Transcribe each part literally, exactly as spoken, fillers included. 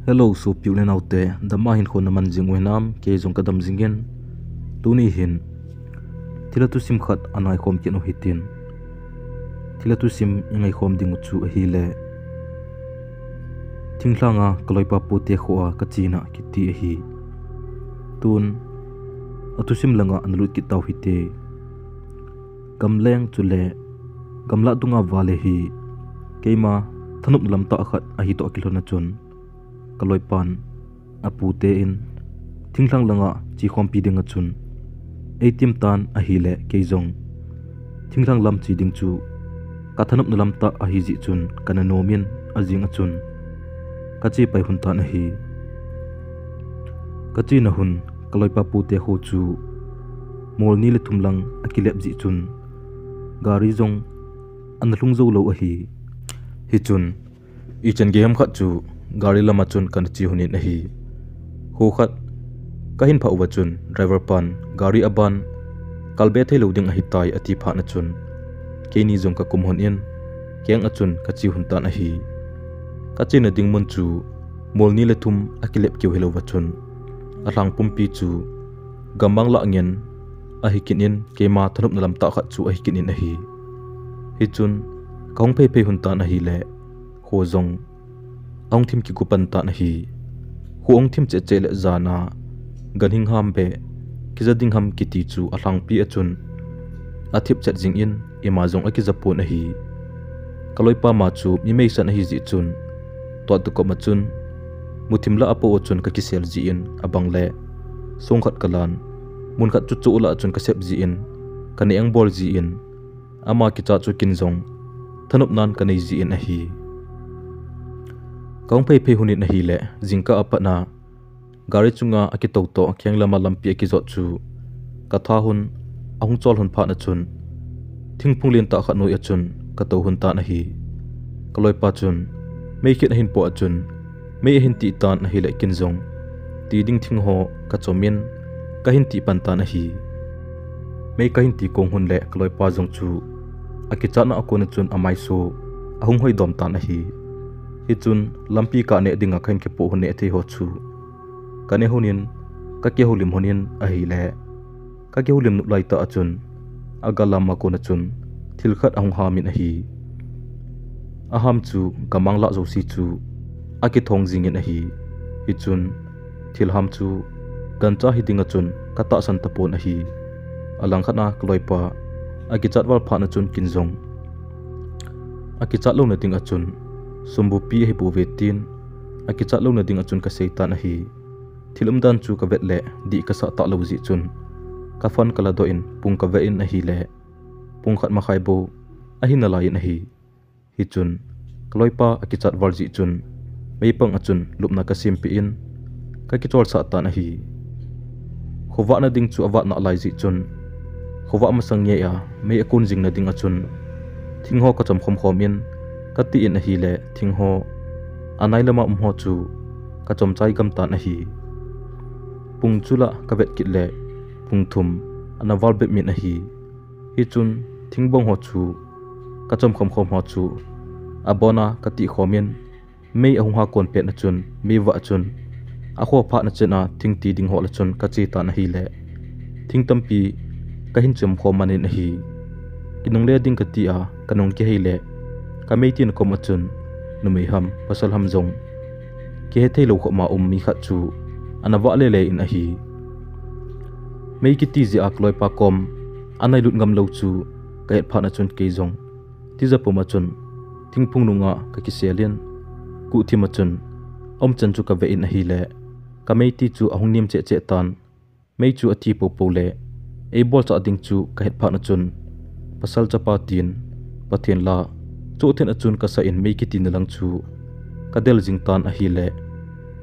Hello, sopi u le naote, dam a hinkho naman jing u hinam? Kei jong kadam jingin. Tuni hin thilha thusim khat ana ngaikhom kit u hitin. Thilha thusim ingaikhom ding u chu ahile, thinglhanga kaloipa pute khoa kachena kiti ahi. Tun athusim langa nalut kit tau hite. Gamleng chule gamlah dunga vale hi keima thanopna lamtah khat ahitoh kilhon a chun, kaloipan apute in thinglhang langa chekhompi dinga chun eitim tan ahile, kei jong thinglhang lam che ding chu kathanopna lamtah ahijeh chun kana nomin, ajing a chun kache pai lhon tan ahi. Kachena hun, kaloipa pute kho chu mol ni le thum lang akilep jeh chun gari jong ana lhung jou lou ahi. Hichun ichan gei ham khat chu gari lama chun kana che lhonin ahi. Kho khat kahin phah uva chun driver pan gari aban kalbe theilou ding ahitai ati phatna chun, keini jong kakum lhonin keng a chun kache lhon tan ahi. Kachena ding mun chu mol ni le thum akilep keu hilouva chun, alhang pumpi chu gammang lah ngen ahi kit in, keima thanopna lamtah khat chu ahi kit in ahi. Hichun kahung pheiphei lhon tan ahile, kho jong ahung thim kigu pan tan ahi. Kho ahung thim cheh cheh le jana ganhing ham be kija ding ham kiti chu alhangpi a chun athip chet jingin, ima jong akija pon ahi. Kaloipa ma chu mi meisan ahijeh chun, tuat tukop a chun muthim lah a po a chun kakisel jeh in, abang le song khat kalan, mun khat chu choh lah a chun kasep jeh in, kaneh angbol jeh in, ama kichat chu kin jong thanopnan kanei jeh in ahi. Kahung pheiphei lhonin ahile, jingkah a patna gari chunga akitou toh keng lama lampi akijot chu katha lhon, ahung chol lhon phatna chun, thingphung lentah khat noi a chun katou lhon tan ahi. Kaloipa chun mei khin ahin poh a chun, mei ahin ti tan ahile, kin jong ti ding thing ho kachomin kahin ti pan tan ahi. Mei kahin ti kong lhon le kaloipa jong chu akichatna a kona chun amaiso ahung hoi dom tan ahi. Hichun lampi kah neh dinga kahin kipoh lhon neh thei ho chu kane lhonin, kakihoulim lhonin ahile, kakihoulim nop laitah a chun agal lama kona chun thil khat ahung hamin ahi. Aham chu gammang lah jouse chu akithong jingin ahi. Hichun thilham chu gancha hidinga chun katahsan tapon ahi. Alangkhat a kaloipa akichat val phatna chun kin jong akichat louna dinga chun sum bupi ahipouve tin, akichat louna dinga chun kasei tan ahi. Thil umdan chu kavet le dih kasah talou jeh chun, ka phone kaladoh in pung kave in ahile, pung khat makhai bou ahi nalai in ahi. Hichun kaloipa akichat val jeh chun meipang a chun lupna kasempeh in kakicholsah tan ahi. Khovahna ding chu avat nalai jeh chun, khovah masang ngei a mei akon jingna dinga chun thingho kachom khomkhom in, kati in ahile, thingho anai lama umho chu kachom chai gam tan ahi. Pung chu lah kavet kit le pung thum ana val bep min ahi. Hichun thingbong ho chu kachom khomkhom ho chu abona katih khomin, mei ahung ha kon petna chun meivah chun akho phatna chenna thing ti ding ho lah chun kache tan ahile, thing tampi kahin chom khom manin ahi. Kinungle ding kati a kanung kihei le, kamei tina kom a chun numei ham pasal ham jong kihe theilou khopma um mi khat chu ana vah lele in ahi. Mei kiti jeh a kaloipa kom anailut ngamlou chu kahet phatna chun kei jong tijapum a chun thingphung nunga kakisel in, guhthim a chun aumchan chu kave in ahile, kameiti chu ahung nem cheh cheh tan. Mei chu ati poupou le eibolchah ding chu kahet phatna chun, pasal chapa tin Pathen la chohthen a chun kasah in mei kitina lang chu kadel jing tan ahile,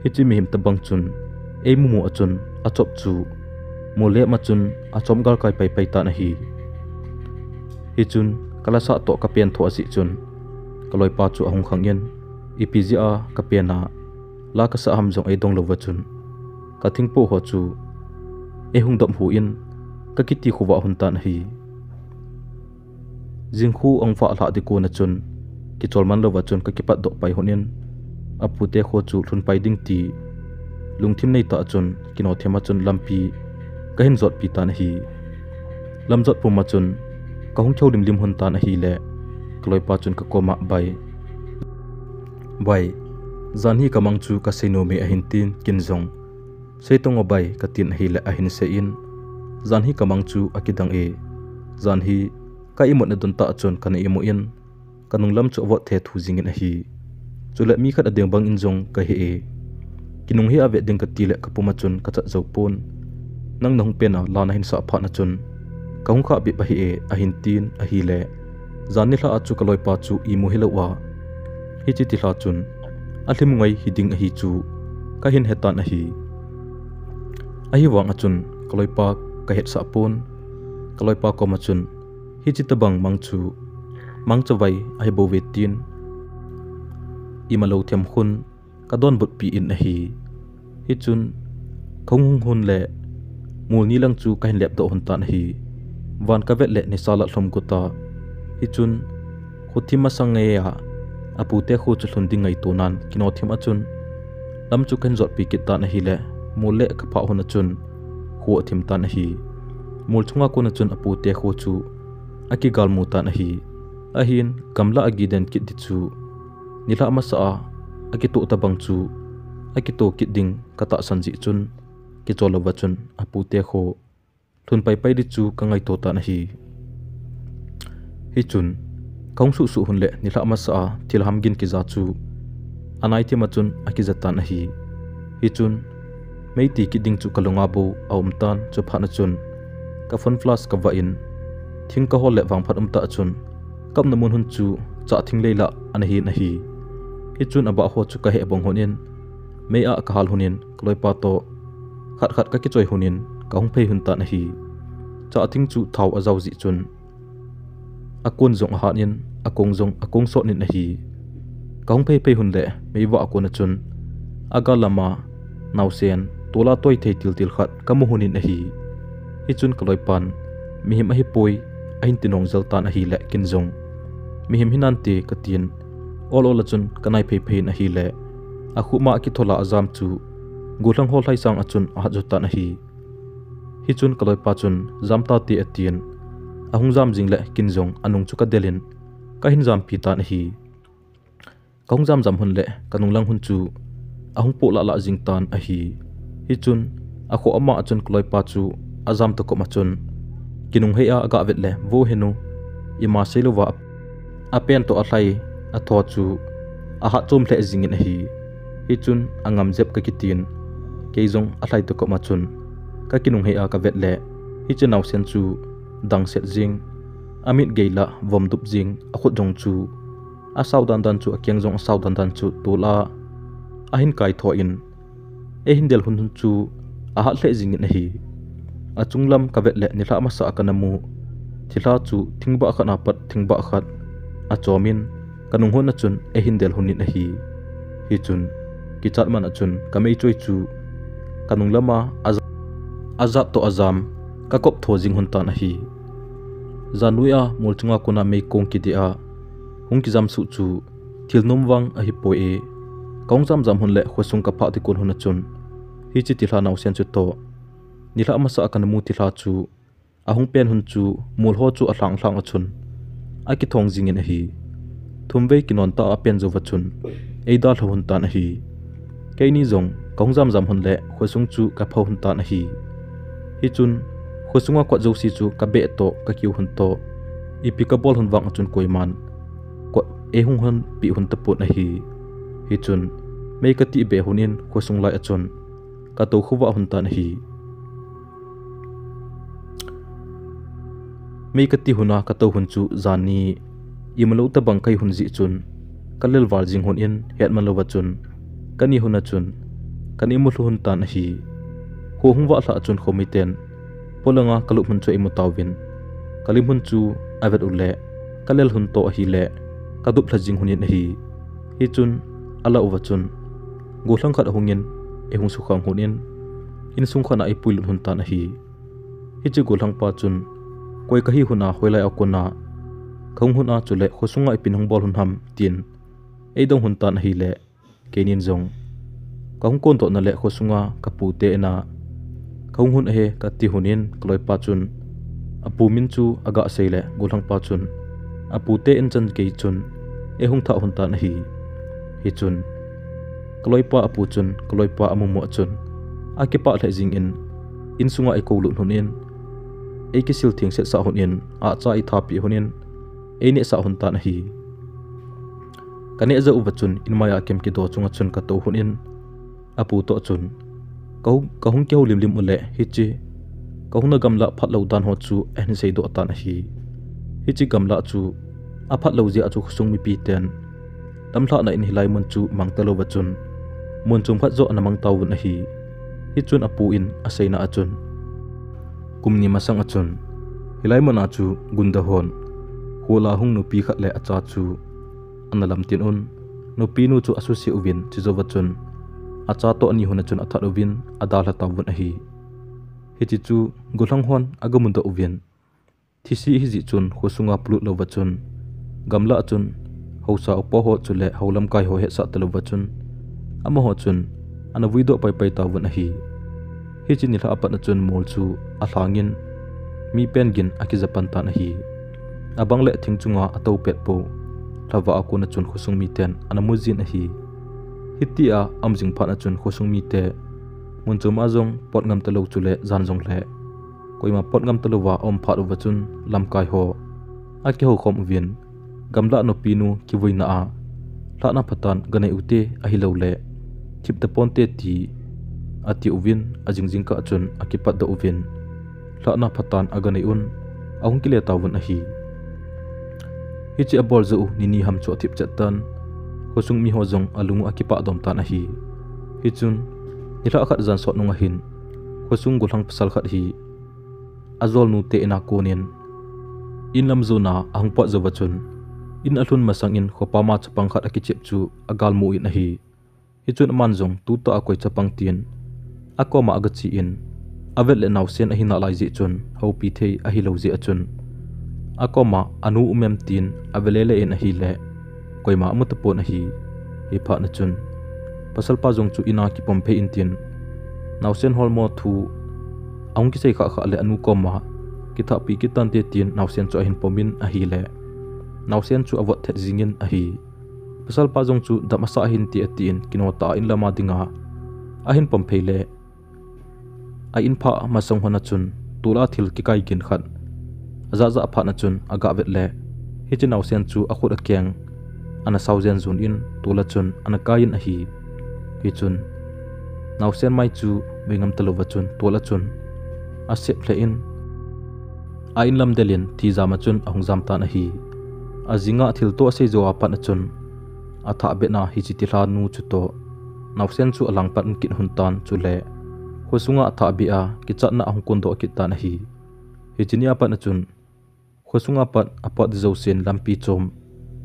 hiche mihem tobang chun eimumu a chun achop chu mol lep ma chun achop galkai paipai tan ahi. Hichun kalasah toh kapen tho ajeh chun kaloipa chu ahung khang in, ipi jeh a kapen a la kasah ham jong eidong louva chun kathingpoh ho chu eihung dop hu in, kakiti khovah lhon tan ahi. Jingkhu ahung vah lhah ding kona chun kichol man louva chun kakipatdoh pai lhon in, apute kho chu lhunpai ding ti lungthim nei tah chun, kino thim a chun lampi kahin jotpi tan ahi. Lamjot pum a chun kahung kihou limlim lhon tan ahile, kaloipa chun kakoma, "Bai, bai, janhi kamang chu kasei nom e," ahin tin, ken jong, "Seitang o bai," katin ahile ahin seiyin, "Janhi kamang chu akidang e. Janhi ka imut nadon tah chun kana imu in, kanung lam chu avot thethu jingin ahi. Chule mi khat ading bangin jong kahe e. Kinung hei a vet ding kati le kapum a chun kachat jou pon. Nang nahung pen a la nahin sah phat na chun kahung khah bep ahi e," ahin tin ahile, jan nilhah a chu kaloipa chu imu hilou a, hiche thilha chun alhim ngai hiding ahi chu kahin hetan ahi. Ahivang a chun kaloipa kahetsah pon, kaloipa koma chun, "Hiche tobang mang chu mangchavai ahibouve," tin ima lou them khun kadonbutpi in ahi. Hichun kahung hung hon le mol ni lang chu kahin lepdoh hon tan ahi. Van kavet le nisa la lhom got a. Hichun khothim masang ngeia apute kho chu lhun ding ngaito nan, kino thim a chun lam chu kahin jotpi kit tan ahile, mol le kaphah hon a chun kho athim tan ahi. Mol chunga kona chun apute kho chu akigalmu tan ahi. Ahin gamla agiden kit di chu nilhah masa a akitoh tobang chu akitoh kit ding katahsan jeh chun, kichol louva chun apute kho lhunpai pai di chu kangaito tan ahi. Hichun kahung suhsuh hon le nilhah masa a thilha ham gin kija chu anai thim a chun akija tan ahi. Hichun mei ti kit ding chu kalunga bou aum tan, chuphat na chun ka phone flash kavah in, thing kahol le vangphat umtah chun kapna mun hon chu chah thing lei lah ana hin ahi. Hichun abah ho chu kahe bong hon in, mei a kahal hon in, kaloipa toh khat khat kakichoi hon in kahung phei hon tan ahi. Chah thing chu thao ajao jeh chun akon jong ahat in, akong jong akong sot in ahi. Kahung phei phei hon le meivah a kona chun agal lama naosen tola toi thei tiltil khat kamu hon in ahi. Hichun kaloipan, "Mihem ahipoi," ahin ti nong jel tan ahile, ken jong, "Mihem hinante," katin, ol ol a chun kanai phei phei in ahile, akhuh ma a kithola ajam chu gollhang ho lhaisang a chun ahat jo tan ahi. Hichun kaloipa chun, "Jam tate," atin, ahung jam jing le ken jong anung chu kadel in kahin jampi tan ahi. Kahung jam jam hon le kanung lang hon chu ahung poh lah lah jing tan ahi. Hichun akhoh ama a chun kaloipa chu ajam tokop ma chun, kinung hei a agavet le, "Vo henu, ima seilouva apen toh alhai atho chu ahat chom lheh jingin ahi." Hichun angam jep kakitin, kei jong alhai tokop ma chun kakinung hei a kavet le, hiche naosen chu dangset jing, amit gei lah vomdup jing, akhut jong chu asao dan dan chu, akeng jong asao dan dan chu tol a ahin kaitho in, eihin del hon hon chu ahat lheh jingin ahi. Achung lam kavet le nilhah masa a kana mu thilha chu thingbah khat a pat thingbah khat achom in, kanung hon a chun eihin del hon in ahi. Hichun kichat man a chun kameichoi chu kanung lama aja-, ajat toh ajam kakop tho jing hon tan ahi. Jan noi a mol chunga kona meikong kidih a hung kijam suh chu thil nom vang ahipoi e. Kahung jam jam hon le khosung kaphah ding kon hon a chun, hiche thilha naosen chu toh nilhah masa a kana mu thilha chu ahung pen hon chu mol ho chu alhang lhang a chun akithong jingin ahi. Thumvei kinon tah a apen jouva chun eidalha hon tan ahi. Keini jong kahung jam jam hon le khosung chu kapha hon tan ahi. Hichun khosunga kot jouse chu kabeh toh, kakiu hon toh, ipi kabol hon vang a chun koiman kot eihung honpeh hon tapon ahi. Hichun mei katih beh hon in khosung lai a chun katou khovah hon tan ahi. Mei kati hon a katou hon chu janhi imalou tobang kahi hon jeh chun kalel val jing hon in, hetman louva chun kani hon a chun kana imu lhu hon tan ahi. Kho hung vah lhah a chun khomi ten polanga kalup hon chu eimu tauvin, kalim hon chu avet uleh kalel hon toh ahile kadup lha jing hon in ahi. Hichun alah uva chun gollhang khat ahung in, eihung sukhang hon in, insung khat a eipuilut hon tan ahi. Hiche gollhang pa chun, koi kahi hon a, hoilai a kona kahung hon a, chule khosunga ipi nahung bol hon ham tin eidong hon tan ahile, keinin jong kahung kondoh na le khosunga kapu te ina kahung hon ahi kati hon in kaloipa chun apu min chu aga sei le golhangpa chun apu te in chan gei chun eihung thah hon tan ahi. Hichun kaloipa apu chun kaloipa amu mo chun akipah lheh jingin insunga eikou lut hon in eikisil thengset sah hon in acha eithapi hon in eineh sah hon tan ahi. Kaneh jou uva chun inmai a kem kido chunga chun katou hon in apu toh chun kahung, kahung kihoulim lim u le hiche kahung na gamla phat lou dan ho chu ahin seidoh tan ahi. Hiche gamla chu aphat lou jeh a chu khosung mipi ten lamlhahna in hilai mun chu mang talou va chun mun chom khat joh ana mang tauvin ahi. Hichun apu in aseina a chun kum ni masang a chun hilai mun a chu gunda hon khola hung nupi khat le acha chu ana lamtin un, nupi nu chu asuse uvin, chujou va chun acha toh ani hon a chun athat uvin, adalha tauvin ahi. Hiche chu golhang hon aga mudoh uvin, thisi hijeh chun khosunga polut lou va chun gamla a chun haosa upa ho chule houlamkai ho hetsah talou va chun amaho chun ana vuidoh paipai tauvin ahi. Hiche nilhah a pat a chun mol chu alhangin mi pen gin akija pan tan ahi. Abang le thing chunga atou pet pou lhava a kon a chun khosung miten ana mu jin ahi. Hitia aum jing phat a chun khosung mite mun chom a jong pot ngam talou chule jan jong le koima pot ngam talouva aum phat uva chun lamkai ho akihou khom uvin, gamla nupi nu kivuina a lhahna phatan ganei ute ahilou le thip taponte ti ati uvin, ajing jingkah chun akipatdoh uvin lhahna phatan aganei un ahung kile tauvin ahi. Hiche abol jou u nini ham chu athip chet tan, khosung mi ho jong alung u akipah dom tan ahi. Hichun nilhah khat jan sot nung ahin khosung golhang pasal khat hi ajolnu te ina konin in lam jona ahung pot jou va chun in alhun masang in khopa ma chapang khat akichep chu agalmu in ahi. Hichun aman jong tuta a koi chapang tin akoma agache in avet le naosen ahi nalai jeh chun houpi thei ahilou jeh a chun akoma anu um em tin ave lele in ahile koima amu tapon ahi. Hiphat na chun pasalpa jong chu ina kipom phei in tin naosen holmo thu ahung kisei khah khah le anu koma kithahpi kit tante tin naosen chu ahin pom in ahile naosen chu avot thet jingin ahi. Pasalpa jong chu dam asah hinte atin kino tah a in lama dinga ahin pom phei le a in phah masang hon a chun tol a thil kikai gin khat ajah jah phat na chun aga vet le hiche naosen chu akhut akeng ana sao jen jun in tol a chun ana kai in ahi. Hichun naosen mai chu vei ngam talou va chun tol a chun asep lheh in a in lam del in thi jam a chun ahung jam tan ahi. Ajing a thil toh asei jou a pat na chun athah beh na hiche tilha nu chu toh naosen chu alang pat kit hon tan chule khosunga athah beh a kichatna ahung kondoh kit tan ahi. Hiche ni a pat na chun khosunga pat apot di jousen lampi chom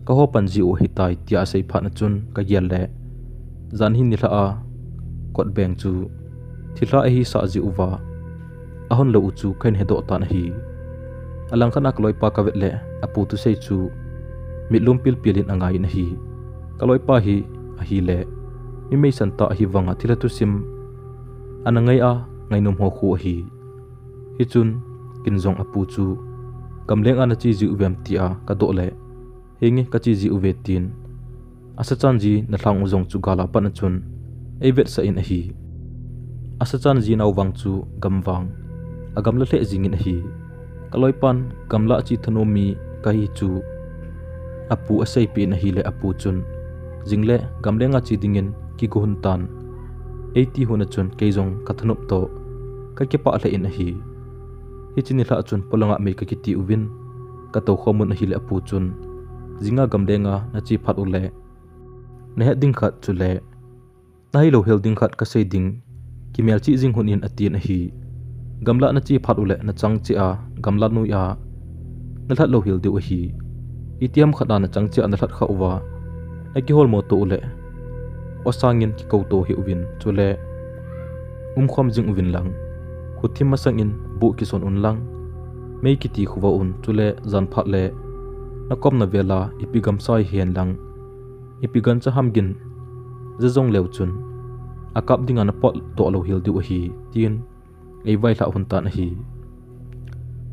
kaho pan ji u ahitai tia asei phat na chun kagel le jan hin nilhah a kot beng chu thilha ahi sah ji uva ahon lou u chu kahin hedoh tan ahi. Alang khat a kaloipa kavet le apu thusei chu mitlum pilpil in angai in ahi. Kaloipa hi ahile mi meisan tah ahi vanga thilha thusim ana ngai a ngainom ho khu ahi. Hichun kin jong apu chu gamleng a nache ji uvem tia kadoh le henge kache ji uve tin asachan ji nalhang u jong chu gal a pat na chun eivetsah in ahi. Asachan ji nao vang chu gamvang agamla lheh jingin ahi. Kaloipan gamla che thanom mi kahi chu apu aseipeh in ahile apu chun jingle gamleng a che dingin kigo hon tan eiti hon a chun kei jong kathanop toh kakipah lheh in ahi. Hiche nilhah chun polanga mei kakiti uvin katou khom un ahile apu chun jinga gamleng a nache phat ule nahet ding khat chule nahilou hel ding khat kasei ding, kimelchih jing hon in atin ahi. Gamla nache phat ule nachang cheh a gamla noi a nalhat lou hel diu ahi. Itiham khat a nachang cheh a nalhat khah uva nakiholmo to ule osangin kikou to hih uvin chule umkhom jing uvin lang, khuthim masang in buh kison un lang, mei kiti khovah un chule jan phat le nakomna vel a ipi gamsa hihen lang ipi gancha ham gin ja jong leu chun, akap dinga napot doh lou hel diu ahi, tin eivailhah lhon tan ahi.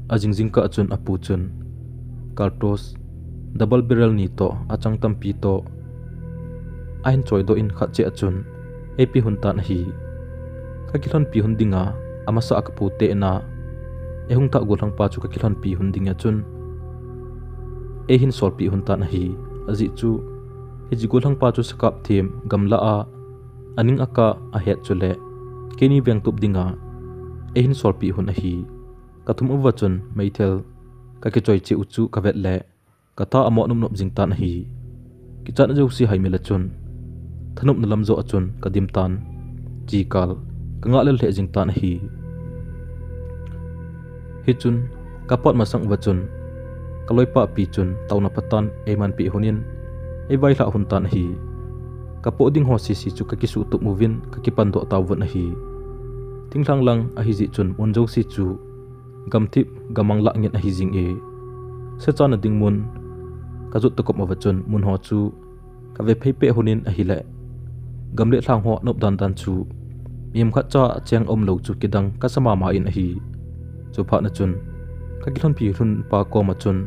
Ajing jingkah chun apu chun cartridge double barrel ni toh achang tampi toh ahin choidoh in khat cheh a chun eipe lhon tan ahi. Kakilhonpi lhon dinga amasa a kapu te in a eihung thah gollhangpa chu kakilhonpi lhon ding a chun eihin solpeh lhon tan ahi. Ajeh chu hiche gollhangpa chu sakap them gamlah a aning akah ahet chule keini vengtup dinga eihin solpeh lhon ahi. Kathum uva chun meithal kakichoi cheh u chu kavet le katha amo nopnop jing tan ahi. Kichat jouse haimil a chun thanopna lam joh a chun kadim tan, chikal kangah lel lheh jing tan ahi. Hichun kapot masang uva chun kaloipa pi chun taona patan eimanpeh lhon in eivailhah lhon tan ahi. Kapoh ding ho sese chu kakisuhtup uvin kakipandoh tauvin ahi. Thinglhang lang ahijeh chun mun jouse chu gamthip gamang lah ngen ahi jing e. Sechana ding mun kajot tokop uva chun mun ho chu kave phei peh lhon in ahile gam le lhang ho nop dandan chu mihem khatcha cheng umlou chu kidang kasa mama in ahi. Chuphat na chun kakilhonpi lhonpa koma chun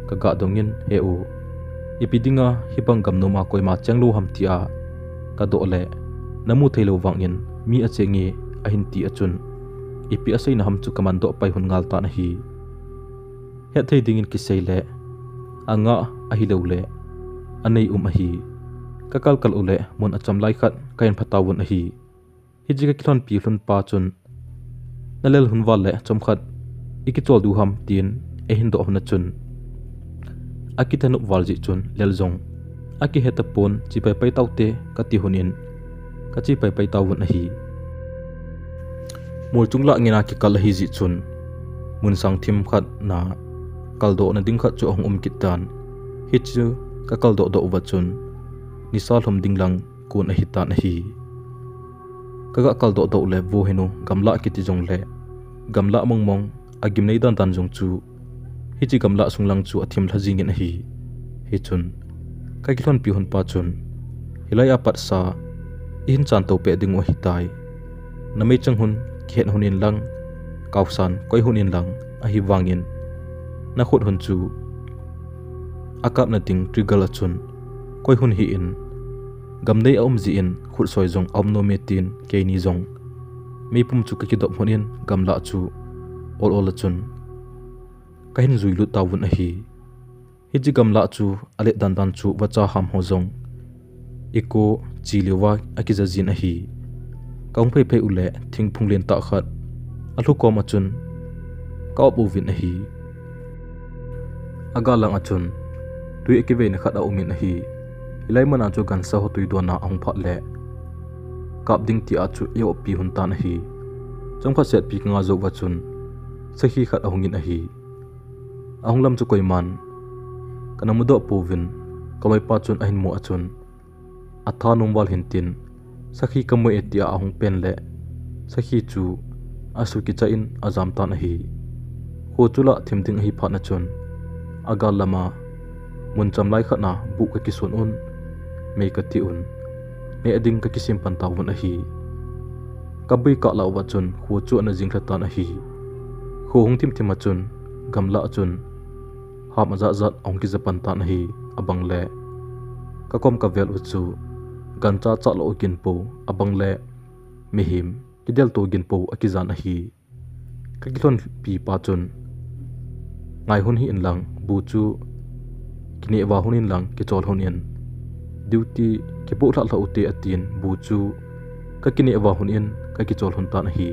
kagah dong in, He u, ipi dinga hibang gamnom a koima chenglou ham, tia kadoh le, Namu theilou vangin mi acheng e, ahin ti a chun ipi aseina ham chu kamandoh pai lhon ngal tan ahi. Hetthei dingin kisei le angah ahiloule anei um ahi. Kakalkal u le mun acham lai khat kahin pha tauvin ahi. Hiche kakilhonpi lhonpa chun, Nalel lhon val le chomkhat ikichol diu ham, tin eihin doh lhon a chun akithanop val jeh chun lel jong akihe tapon, Che paipai taute, kati lhon in kache paipai tauvin ahi. Mol chung lah ngen a kikal ahijeh chun mun sang thim khat na kaldohna ding khat chu ahung um kit tan. Hichu kakaldoh doh uva chun nisa lhom ding lang kon ahitan ahi. Kagah kaldoh doh le vo henu gamlah kiti jongle gamlah mongmong agimnei dandan jong chu hiche gamlah sung lang chu athim lha jingin ahi. Hichun kakilhonpi lhonpa chun, Hilai a patsa ihin chan to peh dingu ahitai. Nameichang lhon kihet lhon in lang, kaosan koi lhon in lang, ahivangin nakhut lhon chu akapna ding trigger a chun koi lhon hih in, gamnei aum jeh in khut soi jong aum nom e, tin keini jong meipum chu kakidop lhon in gamlah chu ol ol a chun kahin juilut tauvin ahi. Hiche gamlah chu alet dandan chu vacha ham ho jong iko che leuva akija jin ahi. Kahung phei phei u le thingphung lentah khat alhu kom a chun ka-op uvin ahi. Agal lang a chun twi akiveina khat aumin ahi. Hilai mun a chu gansa ho twi don a ahung phat le kap ding tia chu i-oppi lhon tan ahi. Chomkhat setpi kanga jouva chun sakhi khat ahungin ahi. Ahung lam chu koiman kana mudoh pouvin, kaloipa chun ahin mu a chun, Atha nom val hintin, sakhi kamu e, tia ahung pen le sakhi chu asuh kicha in ajam tan ahi. Kho chu lah thim ding ahi phat na chun, agal lama mun cham lai khat na buh kakison un, mei kati un, neh ding kakisem pan tauvin ahi. Kabui kah lah uva chun kho chu ana jing lha tan ahi. Kho hung thim thim a chun gamlah a chun ham ajat jat ahung kija pan tan ahi. Abang le kakom kavel u chu gancha chah lou ginpo, abang le mihem kidelto ginpo akijan ahi. Kakilhonpi pa chun, Ngai lhon hih in lang, bu chu kineh va lhon in lang, kichol lhon in, duty kipoh lhah lhah ute, atin bu chu kakineh va lhon in kakichol lhon tan ahi.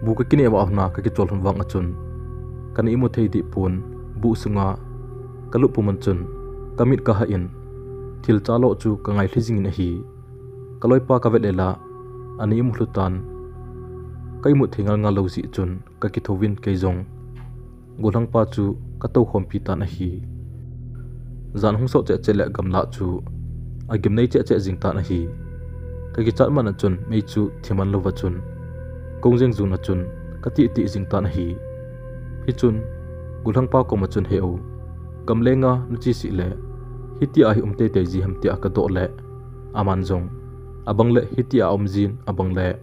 Bu kakineh va lhon a kakichol lhon vang a chun kana imu thei deh pon, bu sunga kalup pum a chun kamit kahah in thil chaloh chu kangai lhi jingin ahi. Kaloipa kavet le la ana imu lhu tan, ka imu thei ngal ngal lou jeh chun kakithouvin kei jong gollhangpa chu katou khompi tan ahi. Jan hung sot cheh cheh le gamlah chu agimnei cheh cheh jing tan ahi. Kakichat man a chun mei chu thiman louva chun kong jeng jun a chun katih tih jing tan ahi. Hichun gollhangpa koma chun, He u, gamlenga nache seh le hitia hi um teitei ji ham, tia kadoh le Aman jong, abang le hitia aum jin, abang le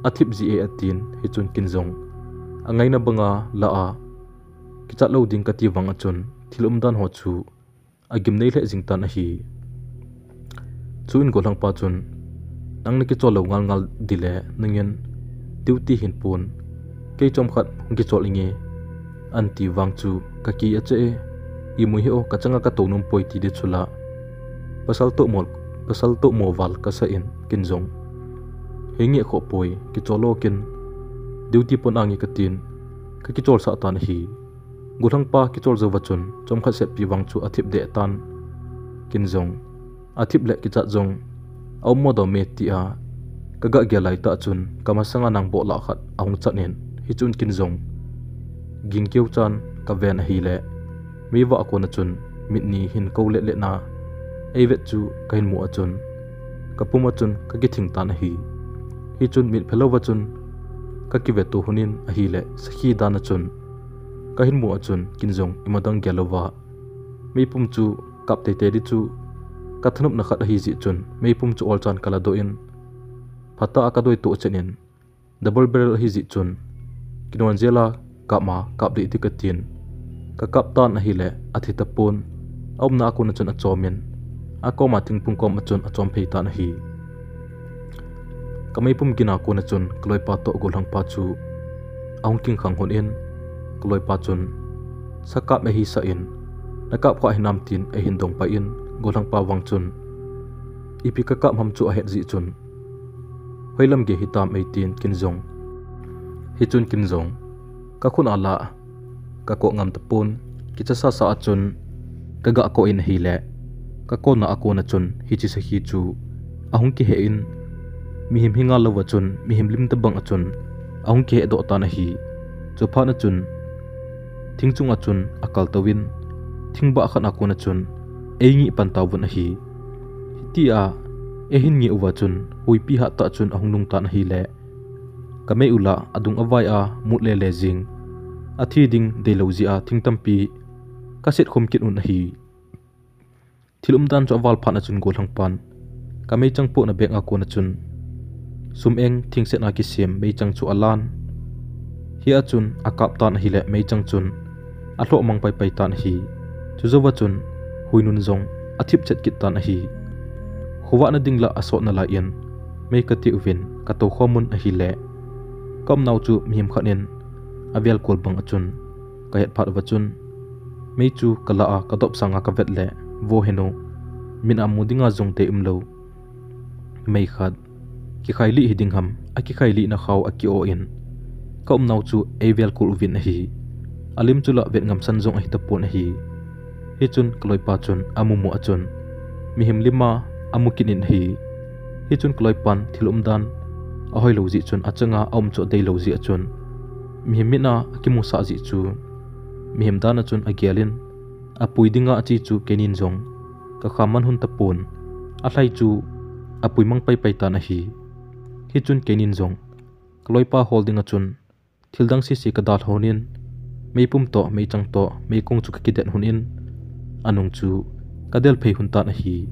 athip ji e atin, hichun kin jong angaina banga la a kichat lou ding kati vang a chun thil umdan ho chu agim nei lheh jing tan ahi. Chuin golhangpa chun, nang na kichol lou ngal ngal dile nangin duty hin pon, kei chomkhat hung kichol inge, anti vang chu kaki ache e, imui hih o, kachanga katou nom poi ti di chula pasal toh mo, pasal toh mo val kasa in kin jong, henge khoh poi, kichol o kin, duty pon ange katin, kakichol sah tan ahi. Golhangpa kichol jou va chun chomkhat setpi vang chu athip deh tan, kin jong athip le kichat jong aum mo dam e tia kaga gel lai tah chun kamasanga nang bohlah khat ahung chat in, hichun kin jong gingkeu chan kaven ahile, meivah a kona chun mit ni hin kou let let na eivet chu kahin mu a chun kapum a chun kakithing tan ahi. Hichun mit phelou va chun kakive to hun in ahile, sakhi dan a chun kahin mu a chun kin jong imadang gel louva meipum chu kap teitei di chu kathanopna khat ahi jeh chun meipum chu olchan kaladoh in, phatah a kadoi to chen in, double barrel ahi jeh chun kinon jel a kap ma kap dih dih katin, kakap tan ahile athi tapon, aumna a kona chun achom in, akoma thingphung koma chun achom phei tan ahi. Kameipum gin a kona chun kaloipa toh golhangpa chu ahung kingkhang hun in, kaloipa chun, sakap eisah in, nakap kha hinam tin eihin dong pai in, golhangpa vang chun ipi kakap ham chu ahet jeh chun, hoilam gei hitam eitin kin jong, hichun kin jong kakhut a la kakoh ngam tapon, kicha sasa a chun kaga koh in ahile, kakona a kona chun hiche sakhi chu ahung kiheh in, mihem hi ngal louva chun mihem lim tobang a chun ahung kiheh doh tan ahi. Chuphat a chun thing chunga chun akal touvin, thingbah khat a kona chun eingih pan tauvin ahi. Hitia eihin ngih uva chun huipi hattah chun ahung nung tan ahile, kamei u la adung avai a mut lele jing, athi ding deilou jeh a thing tampi kaset khum kit un ahi. Thil umdan chu aval phat a chun golhangpan kameichang pohna bag a kona chun sum eng thingset a kisem meichang chu alan, hia chun akap tan ahile meichang chun alhoh mang paipai tan ahi. Chujouva chun huinun jong athip chet kit tan ahi. Khovah na ding la asot nalai in, mei kati uvin katou khom un ahile, kaumnau chu mihem khat in avel kol bang a chun kahet phat uva chun, mei chu kala a kadop sanga kavet le, vo henu, min a mu dinga jong dei umlou mei khat, kikhailih hiding ham, akikhailih na khao aki-o in, kaumnau chu eivel kol uvin ahi. Alim chu la vet ngamsan jong ahi tapon ahi. Hichun kaloipa chun amumu a chun mihem lim a amu kit in ahi. Hichun kaloipan thil umdan ahoilou jeh chun achanga aum chu adeilou jeh a chun mihem mit a akimusah jeh chu mihem dan a chun agel in, apui dinga ache chu keinin jong kakham man hun tapon, alhai chu apui mang paipai tan ahi. Hichun keinin jong kaloipa hol dinga chun thildang sese kadalha hun in, meipum toh meichang toh meikong chu kakidet hun in, anung chu kadel phei hun tan ahi.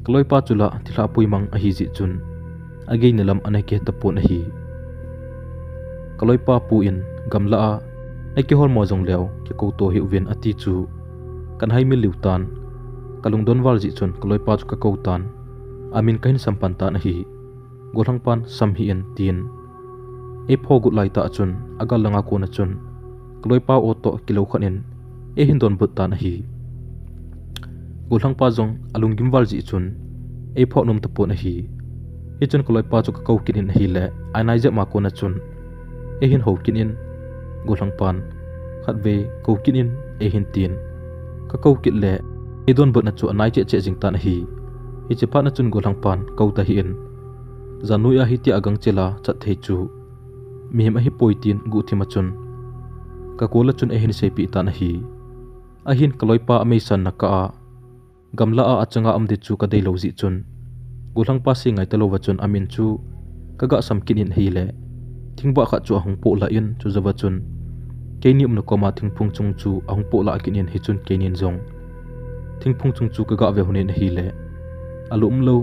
Kaloipa chu la thilha pui mang ahi jeh chun ageina lam ana kihe tapon ahi. Kaloipa pu in, gamla a nakihol mo jongleu kikou to hih uvin ati chu kana haimil liu tan, kalungdon val jeh chun kaloipa chu kakou tan, amin kahin sampan tan ahi. Golhangpan sam hih in tin, eipho got laitah chun agal langa kona chun kaloipa o toh kilou khat in eihin donbut tan ahi. Golhangpa jong alunggim val jeh chun eipho nom tapon ahi. Hichun kaloipa chu kakou kit in ahile, ainai jep ma kona chun eihin hou kit in, golhangpan khatvei kou kit in eihin tin, kakou kit le eidonbutna chu anai cheh cheh jing tan ahi. Hiche phat a chun golhangpan kou tahih in, jan noi a hitia agangchel a chat thei chu mihem ahipoi tin guhthim a chun kakol a chun eihin seipeh tan ahi. Ahin kaloipa ameisanna kah a, gamla a achanga um di chu kadeilou jeh chun, golhangpa sei ngai talouva chun amin chu kaga sam kit in ahile, thingbah khat chu ahung pohlah in, chujouva chun keini umna koma thingphung chung chu ahung pohlah kit in, hichun keinin jong thingphung chung chu kaga ve hun in ahile, alou umlou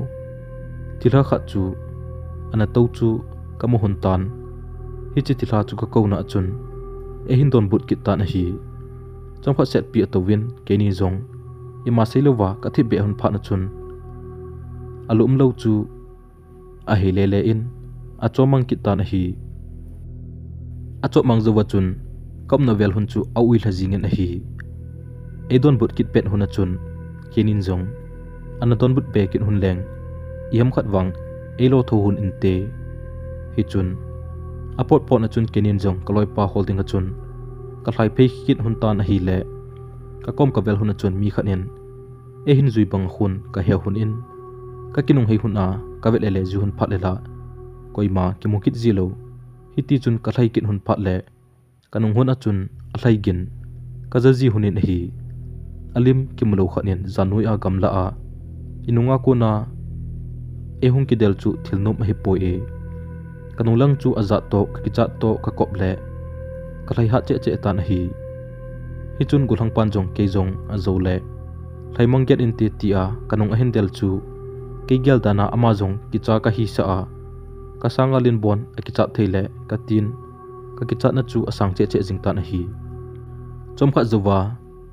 Thilha khat chu ana tou chu kamu lhon tan. Hiche thilha chu kakouna a chun eihin donbut kit tan ahi. Chomkhat setpi atouvin keini jong ima seilouva kathip beh lhon phat a chun alum lou chu ahei lele in achom mang kit tan ahi. Achom mang jouva chun kaumna vel lhon chu aui lha jingin ahi. Eidonbut kit pet lhon a chun keinin jong ana donbut be kit lhon leng iham khat vang eilo tho lhon inte. Hichun apot pot a chun keinin jong kaloipa hol dinga chun kalhai phei kit lhon tan ahile, kakom kavel lhon a chun mi khat in eihin jui bang khun kahe lhon in, kakinung hei lhon a kavet lele jui lhon phat le la koima kimu kit ji lou. Hitichun kalhai kit lhon phat le kanung lhon a chun alhai gin kaja ji lhon in ahi. Alim kimu lou khat in jannoi a gamla a inunga kona eihung kidel chu thil nom ahipoi e. Kanung lang chu ajat toh, kakichat toh, kakop le kalhai hat cheh cheh tan ahi. Hichun gollhangpan jong kei jong ajou le lhaimang get inte tia kanung ahin del chu kei gel dan a ama jong kicha kahisah a, kasanga lenbon akichat thei le katin, kakichatna chu asang cheh cheh jing tan ahi. Chomkhat jouva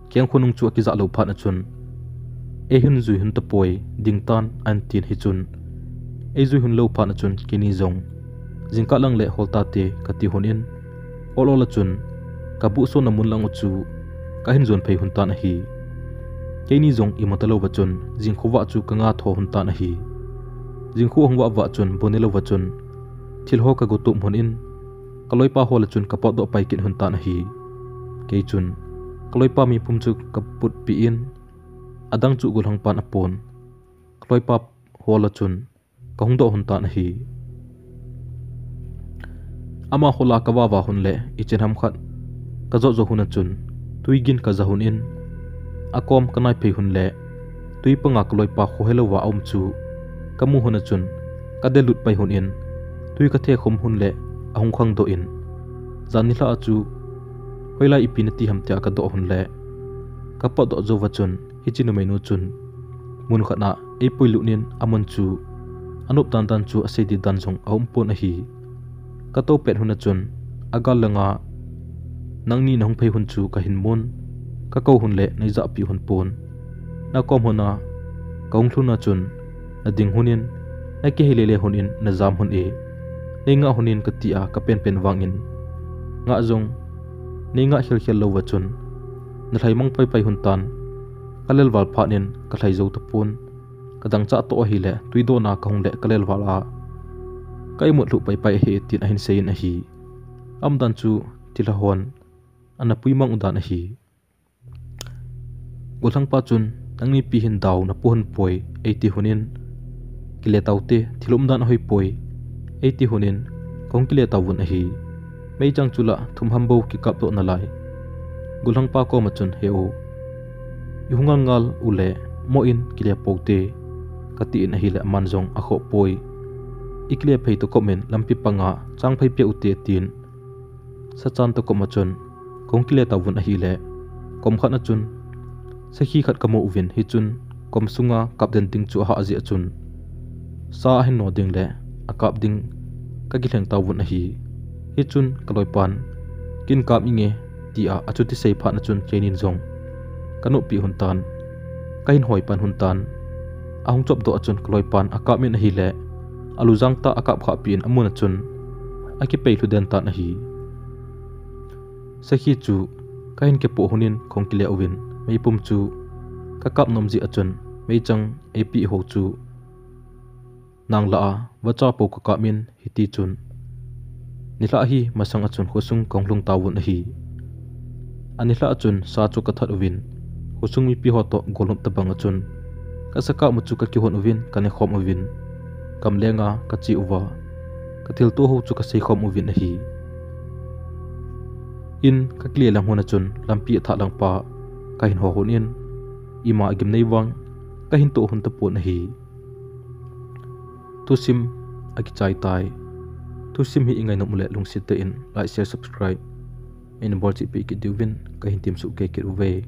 keng khonung chu akijah lou phat a chun eihin jui lhon tapoi ding tan ahin tin hichun eijui lhon lou phat a chun keini jong jingkah lang le hol tate kati lhon in, ol ol a chun kabuhsona mun lang u chu kahin jon phei lhon tan ahi. Keini jong imacha louva chun jingkhovah chu kanga tho lhon tan ahi. Jingkho hung vah vah chun bone louva chun thil ho kago tup lhon in, kaloipa hol a chun kapotdoh pai kit lhon tan ahi. Kei chun kaloipa mipum chu kaputpi in, adang chu gollhangpan apon, kaloipa hol a chun kahung doh lhon tan ahi. Ama hol a kavava lhon le ichan ham khat kajot jou lhon a chun twi gin kaja lhon in, akom kanai phei lhon le twi panga kaloipa khohelouva aum chu kamu lhon a chun kadel lut pai lhon in, twi kathe khum lhon le ahung khangdoh in, jan nilhah a chu hoilai ipi nati ham tia kadoh lhon le kapotdoh jouva chun hiche numeinu chun mun khat a eipui lut in amun chu anop dan dan chu asei ding dan jong aumpon ahi. Katou pet lhon a chun agal langa nangni nahung phei lhon chu kahin mun, kakou lhon le neijahpi lhon pon. Nakom lhon a kahung lhun a chun nading lhon in, nakihei lele lhon in najam lhon e. Neingah lhon in kati a kapenpen vangin, ngah jong neingah khelkhel louva chun nalhai mang paipai lhon tan. Kalelval phat in kalhai jou tapon. Kadangchah toh ahile twi don a kahung le kalelval a ka imut lhuh paipai ahi tin ahin seiyin ahi. Aumdan chu thilha hon ana pui mang u dan ahi. Gollhangpa chun, nangni pi hin dau napo lhon poi, eiti lhon in, kile taute, thil umdan ahoipoi, eiti lhon in kahung kile tauvin ahi. Meichang chu la thum ham bou kikapdoh nalai. Gollhangpa koma chun, he u, ihung ngal ngal ule, mo in kile poute, katin ahile aman jong akhoh poi. Ikile phei tokom in lampi panga chang phei peh ute tin, sachan tokom a chun kahung kile tauvin ahile, kom khat a chun sakhi khat kamu uvin, hichun kom sunga kap den ding chu ahah jeh a chun sa ahin no ding le akap ding kakilheng tauvin ahi. Hichun kaloipan, kin kap inge, tia achuti sei phat a chun keinin jong kanoppi lhon tan, kahin hoi pan lhon tan. Ahung chopdoh a chun kaloipan akap in ahile, alujang tah a akap khahpi in amun a chun akipei lhu den tan ahi. Sakhi chu kahin kipoh lhon in kahung kile uvin, meipum chu kakap nom jeh a chun meichang eipeh ho chu nang lah a vacha pou kakap in, hiti chun nilhah hi masang a chun khosung kahung lhung tauvin ahi. Anilhah a chun sa chu kathat uvin, khosung mipi ho toh golnop tobang a chun kasakap mu chu kakihon uvin, kanekhom uvin, gamleng a kache uva kathilto ho chu kaseikhom uvin ahi. In kakile lang lhon a chun lampi athah lang pa kahin ho lhon in, ima agimnei vang kahin toh lhon tapon ahi. Thusim akichai tai. Thusim hi ingainom ule lungset tah in like, share, subscribe eina bolcheh peh kit diuvin kahin temsuh kei kit uve.